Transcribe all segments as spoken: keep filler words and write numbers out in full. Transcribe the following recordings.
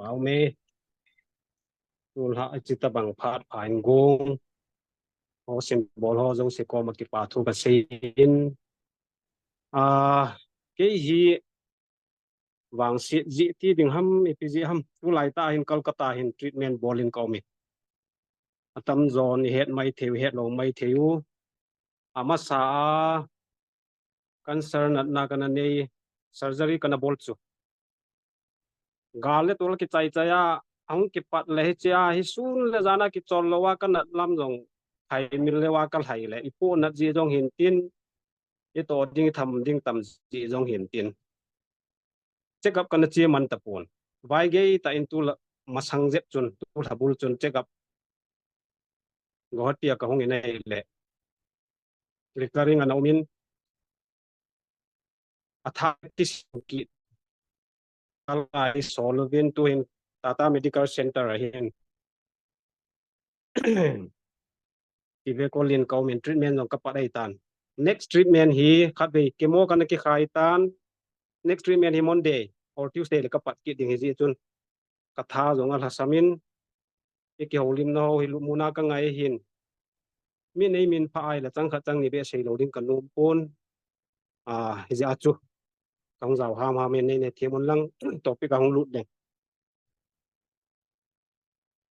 pau me. Tulha a chita bang phat pha in gong. Ho sim bol ho jong se ko ma kipa thu ka sei in. A, kei hi vangset ji ti ding ham, ipi ji ham, tulai ta hin Kolkata hin treatment bol in ka um e. Atam jon i het mai thei u, het lo mai thei u. Amasa a cancer natna kana nei, surgery kana bol chu. Gal le tol kichai chai a, ahung kipat le hiche a, hi sun le jan a kichol lou a ka nat lam jong, hai mil le wa ka hai le, ipu nat ji jong hin tin, i to ding, i tham ding tam ji jong hin tin. Check up kana che man tapon. Vai gei ta in tulha masang jep chun, tulha bul chun check up Guwahati a ka hung in ahile. Recurring ana um in. A tha ti si ki. Kala i sol uvin tu hin Tata Medical Center a hin. Ti ve ko lin ka um in treatment jong ka pat ai tan. Next treatment hi khat vei chemo kana kikhai tan. Next treatment hi Monday or Tuesday le ka pat kit ding hi ji chun. Ka tha jong a lhasam in, i kihoulimna ho hi lupmuna ka ngai hin. Mi nei min pha ai la chang khat chang ni be sei lo ding ka nom pon. A, hi jeh a chu. Ka hung jao ham ham in nei nei thiam un lang topic a hung lut ding.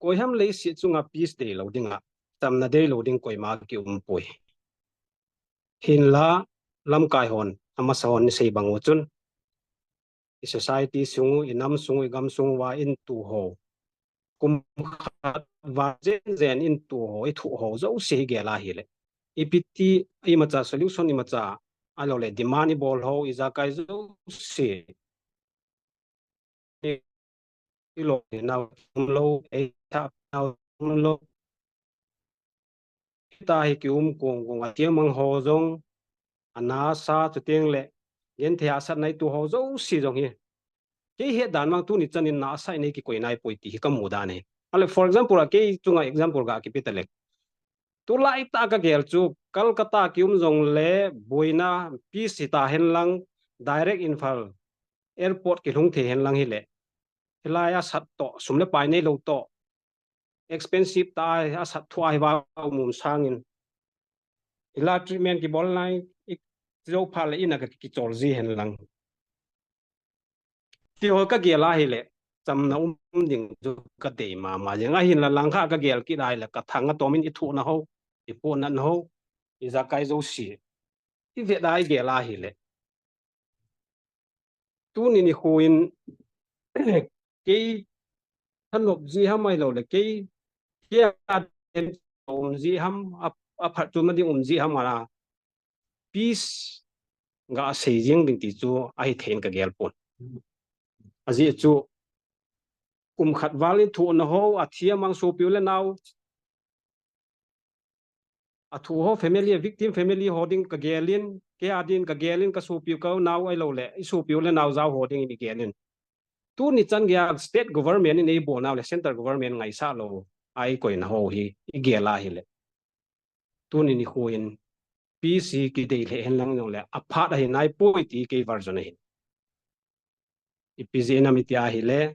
Koi ham leiset chunga peace dei lo ding a, chamna dei lo ding koima ki um poi. Hinla lamkai hon amasa hon ni sei bang u chun. I society sung u, i nam sung u, i gam sung uva in tu ho. Kum khat val jen jen in tu ho, i thu ho jouse hi gel a hile. Ipi ti, imacha solution imacha, ahilou le demand i bol ho, ijakai jouse. I, i lo nau um lou, ei tha nau um lou. Hita hi ki um kong kong a tiang mang ho jong, ana sa chuteng le, genthei a sat nai tu ho jouse jong hi. Kei het dan mang tuni chan in na sa nei ki koi nai poi ti hi ka mu dan hi. Ale, for example, a kei chunga example ga kipe ta le. Tulai ta ka gel chu, Kolkata ki um jong le, boina, peace hita hen lang, direct Imphal, airport ki lhung thei hen lang hile. Hilai a sat to, sum le pai nei lo to. Expensive ta a, a sat thu a hi va um um sangin. Hila treatment ki bol nai, i jo pha le ina ka ki chol ji hen lang. Ti ho ka gel a hile, chamna um ding chu ka dei mama jeng a hinla lang kha ka gel kit a hile, ka thang a tom in i thuhna ho, i puhnatna ho, ijakai jouse. I vet a i gel a hile. Tuni nikho in, kei thanop ji ham ahilou le, kei, kei a um ji ham, a, a phatchomna ding um ji ham a la. Peace ga sei jing ding ti chu ahi thei in ka gel pon. Ajeh chu kum khat val in thuhna ho, a thi a mang sopi u le nau. A thu ho family, a victim family ho ding ka gel in, kei a din ka gel in ka sopi u ka nau ahilou le, i sopi u le nau jao ho ding in i gel in. Tuni chan gei a state government in ei bol nau le, central government ngaisah lou a i koina ho hi, i gel a hile. Tuni nikho in peace hi ki dei lheh hen lang jong le, a phat ahi nai poi ti kei version ahi. Ipi jeh ina mi ti a hile.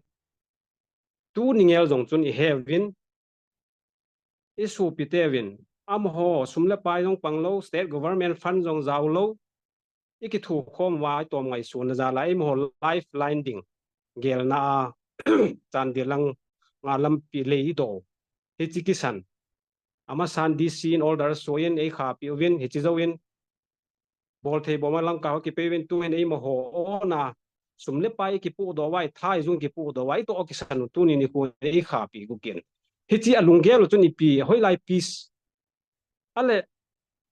Tuni ngel jong chun i he uvin, i sopi te uvin, amaho sum le pai jong pang lou, state government fund jong jao lou, i kithukhom uva i tom ngaisutna jal a, amaho lifeline ding, gelna a, Chandel lang a lampi lei i do, hichi kisan. Amasan D C in order so in ei khapi uvin, hichi jou in, bol thei bol ma lang ka ho kipe uvin tu hin ei amaho ona, sum le pai kipu do uva, thai jung kipu do uva, i to kisan u tuni nikho ei khapi gu kin. Hichi a lunggel u chun ipi, hoilai peace. Ale,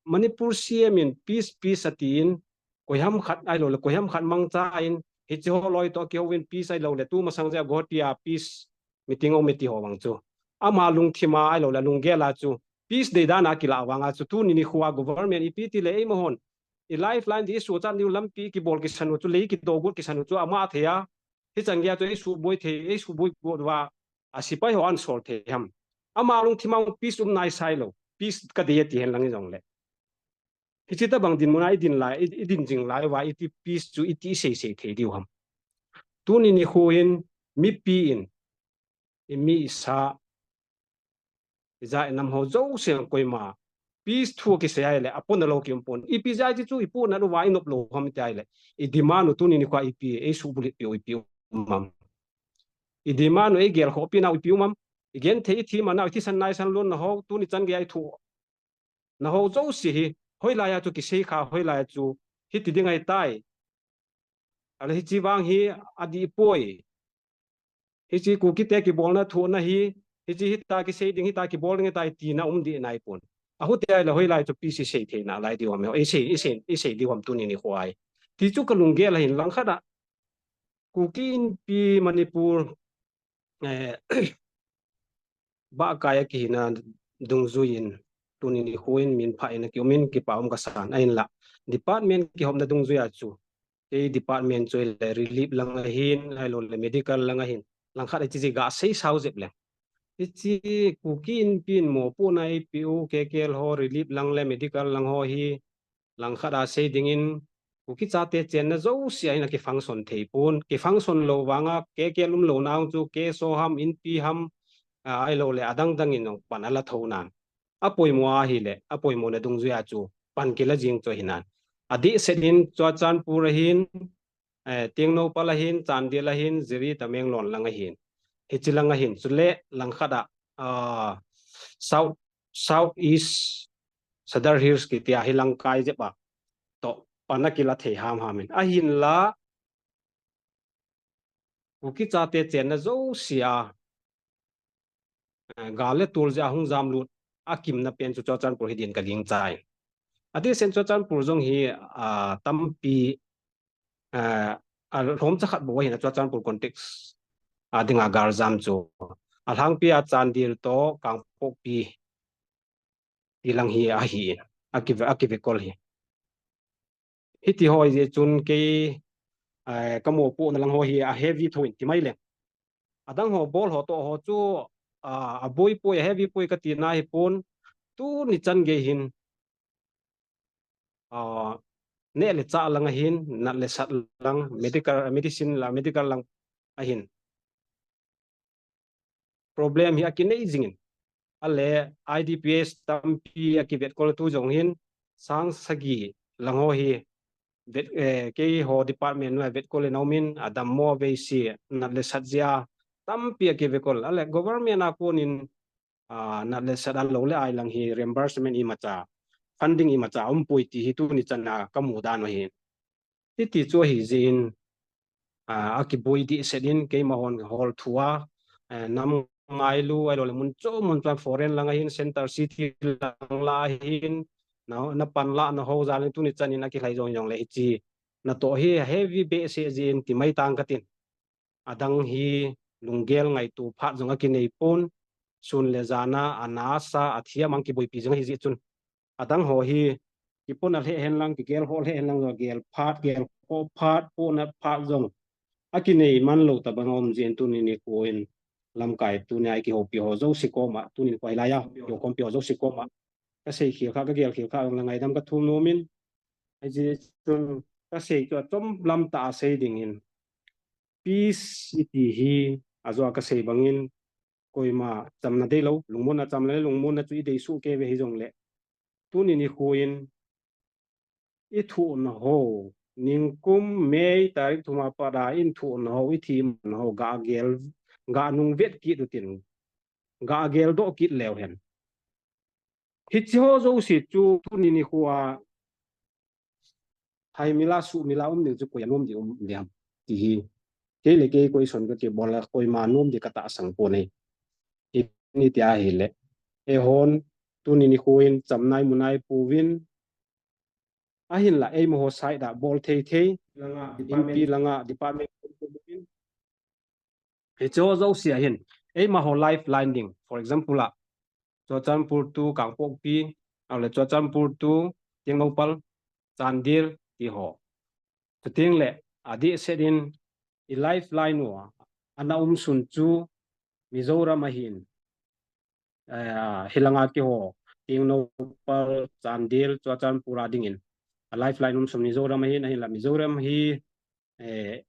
Manipur C M in peace, peace ati in, koiham khat ahilou le, koiham khat mangcha in, hichi ho loi to kihou in peace ahilou le, tu masang jeh a Guwahati a peace meeting um e ti ho vang chu. Ama lungthim a ahilou le, lunggel a chu, peace dei dan a kila vang a chu, tuni nikho a government ipi ti le, eimahon, i lifeline di i suchat niu lampi kibol kisan u chu, lei kido got kisan u chu, ama thei a, hichan gei a chu, ei suboi thei, ei suboi got uva, a sipai ho an sol thei ham. Ama lungthim a peace um nai sai lou. Peace ka dei ati hen lang jong le. Hichi tabang dinmun a i din lai, i, i din jing lai uva, iti peace chu iti sei sei thei diu ham. Tuni nikho in, mipi in, imi isa, ija inam ho jouse koima peace thu kisei ahile apona lou kium pon. Ipi jeh a ti chu ipona lou va inop lou ham ti ahile, i demand u tuni nikho a ipi, eisuhbulhit piu ipi um am? I demand u, eigelkhoh pi nau ipi um am? Igenthei, ithi man nau, ithisan naisan lon nau, tuni chan gei a ithu nau jouse hi hoilai a chu kisei kha, hoilai a chu hiti ding ahitai, ahile hiche vang hi adih poi, hiche Kuki te kibolna thuhna hi, hiche hita kisei ding, hita kibol ding ahitai tina um dih naipon. Ahuti ahile hoilai chu peace isei thei nalai diu ham, eisei, eisei, eisei diu ham tuni nikho a hi, ti chu kalunggel ahin. Langkhat a Kuki Inpi Manipur, eh, bahkai a kihina dungjuiyin tuni nikho in minpha in akium in kipa um kasan, ahinla department kihopna dungjui a chu, kei department chu ahile relief lang ahin, ahiloule medical lang ahin, langkhat a hiche jeh a gaseisau jep leng, hiche Kuki Inpi in mopohna eipeh u, K K L ho relief lang le medical lang ho hi langkhat a sei dingin, Kuki chate chenna jouse a hin akifunction thei pon, kifunction lou vanga K K L umlouna hung chu K S O ham, Inpi ham, ahiloule adang dang in jong pan ala thou nan, apoimo ahile apoimona dungjui a chu pan kila jing chu ahinan. Adehset in Churachandpur ahin, eh, Tengnoupal ahin, Chandel ahin, Jiri, Tamenglong lang ahin, hiche lang ahin, chule langkhat a, ah, South, South East Sadar Hills kitia hi langkai jep a toh pan akila thei hamham in, ahinla Kuki chate chenna jouse a, eh, gal le tol jeh a hung jamlut akimna pen chu Churachandpur hi din kagingchai. Adehset in Churachandpur jong hi, ah, tampi, ah, alhomcha khat bou ahin, Churachandpur context a dinga galjam chu. Alhangpi a Chandel toh Kangpokpi ti lang hi ahin, aki, akivekol hi. Hiti ho ahijeh chun kei, eh, kamopohna lang ho hi a heavy thouvin ti mai leng, adang ho bol ho toh ho chu, ah, aboipoi, a heavy poi katina hipon, tuni chan gei hin, ah, neh le chah lang ahin, nat le sat lang, medical, medicine la, medical lang ahin, problem hi akinei jingin, ahile I D Ps tampi akivetkol, tu jong hin sang sagi lang ho hi vet, eh, keiho department a vetkol in aumin, adammo veise, nat le sat jeh a tampi akivetkol, ahile government a konin, ah, nat le sat a lou le ai lang hi reimbursement imacha, funding imacha aumpoi ti hi tuni chan a kamu dan u ahin. Hiti chu ahijeh in, ah, akiboi dehset in keima hon hol thua, eh, nam ngailu ahiloule mun chom mun chom, foreign lang ahin, center city lang lah ahin, na, na panlahna ho jal in tuni chan in akilhai jong jongle hiche natoh hi heavy behseh jeh in ti mai tang katin. Adang hi lunggel ngaito phat jong akinei pon, sun le jan a, ana asa, athi amang kiboipi jong ahijeh chun, adang ho hi kipona lheh hen lang, kigelkhoh lheh hen lang jong, gel phat, gelkhoh phat, ponat phat jong akinei man lou tobang aum jeh in tuni nikho in lamkai tunia ikihoupi ho jouse koma, tuni nikho hilai a kihoukhompi ho jouse koma kasei khel kha, kagel khel kha jong le ngaidam kathum nomin, hijeh chun kasei chu achom lam tah a sei dingin, peace iti hi ajo a kasei bangin koima chamna deilou, lungmonna chamna le lungmonna chu idei soh kei uve, hijongle tuni nikho in ithohna ho, ningkum May tarik thum a pat a ithohna ho, ithina ho gagel, ganung vet kit utin, gageldoh kit leu hen. Hiche ho jouse chu tuni nikho a haimil a suhmil a um ding chu koi anom ding um ding ham ti hi kei le kei question kakibol a, koima nom ding katahsan pon ahi. Iti ahile, eihon tuni nikho in chamna imu nai pouvin, ahinla eimaho side a bol thei thei, Inpi langa department, hiche ho jouse ahin, eimaho lifeline ding, for example a Churachandpur to Kangpokpi, ahile Churachandpur to Tengnoupal, Chandel ti ho. Chuteng le adehset in i lifeline u ana umsun chu Mizoram ahin, eh, hilanga keiho Tengnoupal, Chandel, Churachandpur a dingin a lifeline umsun Mizoram ahin, ahinla Mizoram hi, eh,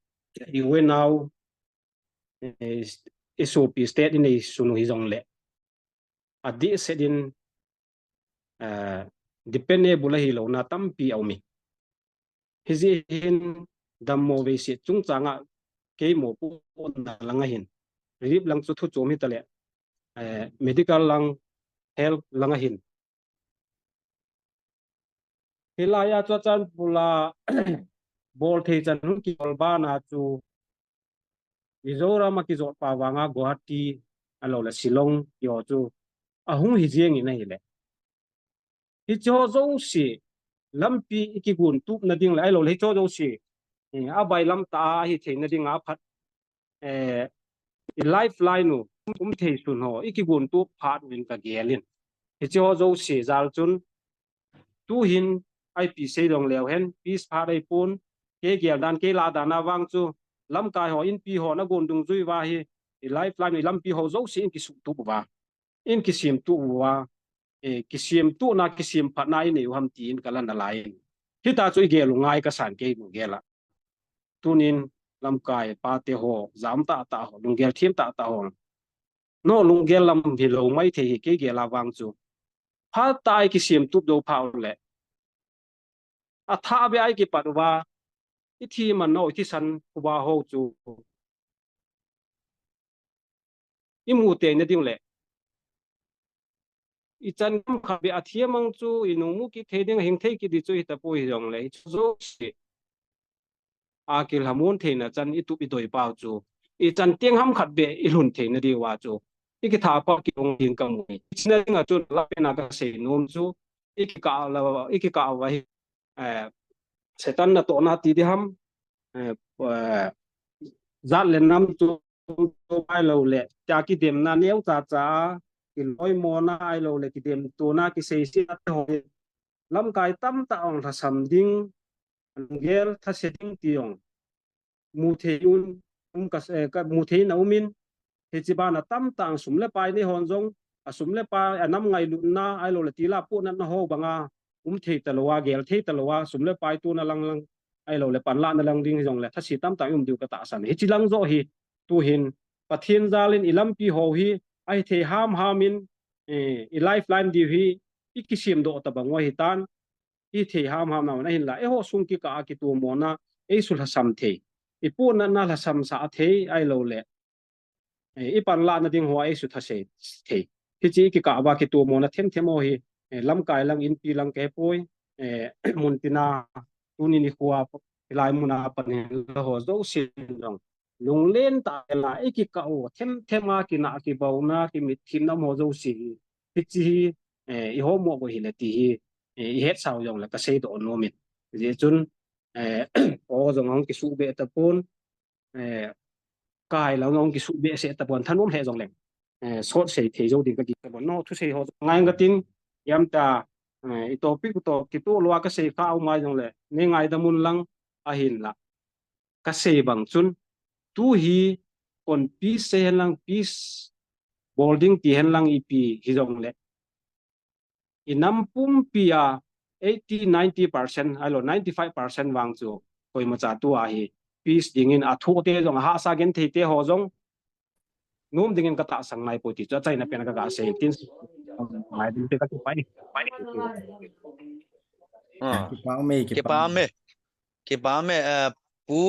i uve nau, eh, i sopi state i neisun u hijongle, adeh set in, eh, dependable ahi louna tampi aum e. Hijeh hin dammo veiset chungchang a kei mopohna lang ahin, relief lang chu thu chom hitaleh, eh, medical lang, health lang ahin, hilai a chu achan pula bol thei chan hung kibol bana chu Mizoram a kijot pa vanga Guwahati ahilou le Shillong kiti ho chu ahung hi jeng in ahile, hiche ho jouse lampi i kigon tupna ding le ahilou le hiche ho jouse, eh, abailam tah a ahi theina dinga phat, eh, i lifeline u um thei sun ho i kigon tup phat uvin ka gel in. Hiche ho jouse jal chun tuhin ipi sei dong leu hen, peace phat ahipon, kei gel dan, kei lah dan a vang chu lamkai ho, inpi ho na gon dungjui uva hi, i lifeline, i lampi ho jouse in kisuh tup uva, in kisem tup uva, eh, kisem tuhna, kisem phatna i nei u ham tin ka la nalai in. Hitia chu i gel u ngai kasan kei lunggel a. Tunin lamkai pate ho, jam tahtah ho, lunggel them tahtah ho, nangho lunggel lam hilou maithei hi kei gel a vang chu. Phatah a i kisem tup jou phat uleh, athah beh a i kipat uva, i thi man nau, i thisan uva ho chu i mu teina ding le, i chan gam khat beh a thi a mang chu i nung mu kit thei ding, hing thei kit ding chu hitapoi hijongle, hiche jouse a kilhamon theina chan i tup i doi pau chu, i chan teng ham khat beh i lhun theina diuva chu i kithah pau kilhung ding ka mu e. Hiche na dinga chun lapen a ka sei nom chu, i kikah uva, i kikah uva hi, eh, Satan natohna ti ding ham, eh, eh, jat le nam chu ahilou le, tia kidemna neocha cha a, kiloimona ahilou le, kidemtona, kiseisetna te ho hi lamkai tamtah ahung lhasam ding, lunggel thase ding ti jong mu thei un, um ka, eh, ka mu thei in aum in, hiche bana tamtah sum le pai nei hon jong, a sum le pai, a nam ngailutna ahilou le, tila pohnatna ho banga um thei talou a, gel thei talou a, sum le pai tona lang lang ahilou le, panlahna lang ding hijongle thase tamtah i um diu ka tahsan. Hiche lang joh hi tuhin Pathen jal in i lampi ho hi ahi thei ham ham in, eh, i lifeline diu hi i kisem doh tabang u ahitan, i thei ham ham na, ahinla eiho sung kikah a kitomona, ei sulhasam thei, i pohnatna lhasamsah thei ahilou le, eh, i panlahna ding ho a ei suthase thei, hiche i kikah uva kitomona themthem ho hi, eh, lamkai lang, inpi lang kahepoi, eh, muntina tuni nikho a hilai muna pan hinla ho jousen jong lunglen tah a i kikah u themthem a kinah kibaona, kimitthemna um ho jouse hi, hiche hi, eh, i homo u hile ti hi, eh, i hetsau jongle ka seidoh nom in. Hijeh chun, eh, o jong ahung kisuhbeh tapon, eh, kai lang ahung kisuhbeh seh tapon, thanom lheh jongleng, eh, sot sei thei jou ding ka gingta pon. Nangho thusei ho jong ngai inge katin, ipi ham tia, eh, i topic toh kitoh lou a ka sei kha aum a jongle nei ngaidam un lang, ahinla ka sei bang chun, tu hi kon peace sei hen lang, peace bol ding ti hen lang, ipi hijongle i nam pumpi a eighty, ninety percent ahilou, ninety-five percent vang chu koimacha tua hi peace dingin, athoh te jong, ahahsa genthei te ho jong nom dingin ka tahsan nai poi ti chu achaina pen a ka ga sei tin, ngai ding te ka kipah e. Ah. Kipah ume, kipah ume. Kipah ume, eh, Pu